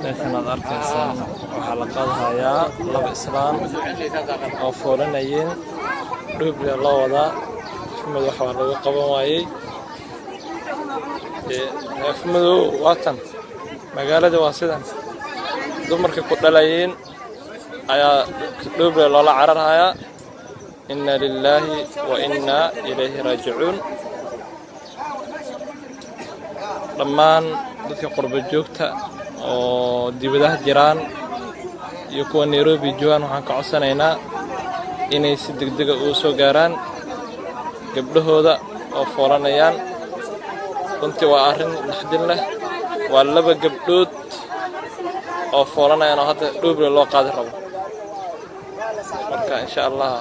Meeshan aad arkaysaan waxaa la qaadhayaa laba islaan oo foolanayeen. Dhuubliya loo wadaa. Afmadow wax waa lagu qaban waayey. Afmadow waa tan, magaalada waa sidan. Dumarka ku dhalayeen ayaa dhuubliya loola cararhayaa. Inna lilaahi wa innaa ilayhi raajicuun. Dhammaan dadka qurbo joogta oo dibadaha jiraan iyo kuwa Nairobi joogaan, waxaan ka codsanaynaa inay si degdega ugu soo gaaraan gabdhahooda oo foolanayaan. Runtii waa arrin naxdin leh. Waa laba gabdhood oo foolanayaan oo hadda Dhooble loo qaadi rabo. Marka insha Allah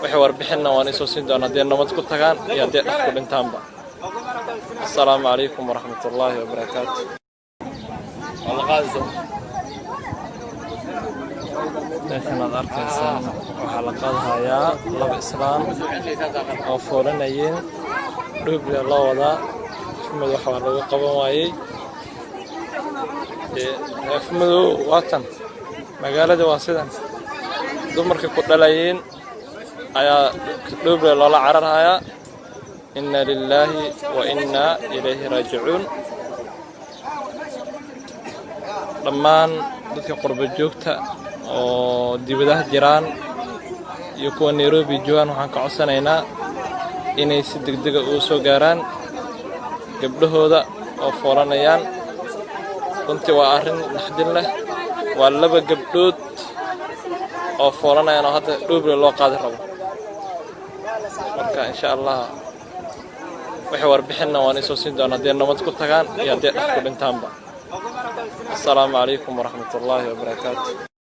waxay warbixinna waan isoo siin doonaa, hadday nabad ku tagaan iyo hadday dhex ku dhintaanba. Assalaamu calaykum waraxmat ullaahi wabarakaatu. Meeshan aad arkaysaan waxaa la qaadhayaa laba islaan oo foolanayeen. Dhoobliya loo wadaa. Afmadow wax waa lagu qaban waayey. Afmadow waa tan, magaalada waa sidan. Dumarka ku dhalayeen ayaa dhoobliya loola cararhayaa. Inna lilaahi wa innaa ilayhi raajicuun. Dhammaan dadka qurbo joogta oo dibadaha jiraan iyo kuwa Nairobi joogaan, waxaan ka codsanaynaa inay si degdega ugu soo gaaraan gabdhahooda oo foolanayaan. Runtii waa arrin naxdin leh. Waa laba gabdhood oo foolanayaan oo hadda Dhooble loo qaadi rabo. Marka insha Allah waxay warbixinna waan isoo siin doonaa, hadday nabad ku tagaan iyo hadday dhex ku dhintaanba. Assalaamu calaykum waraxmat ullaahi wabarakaatu.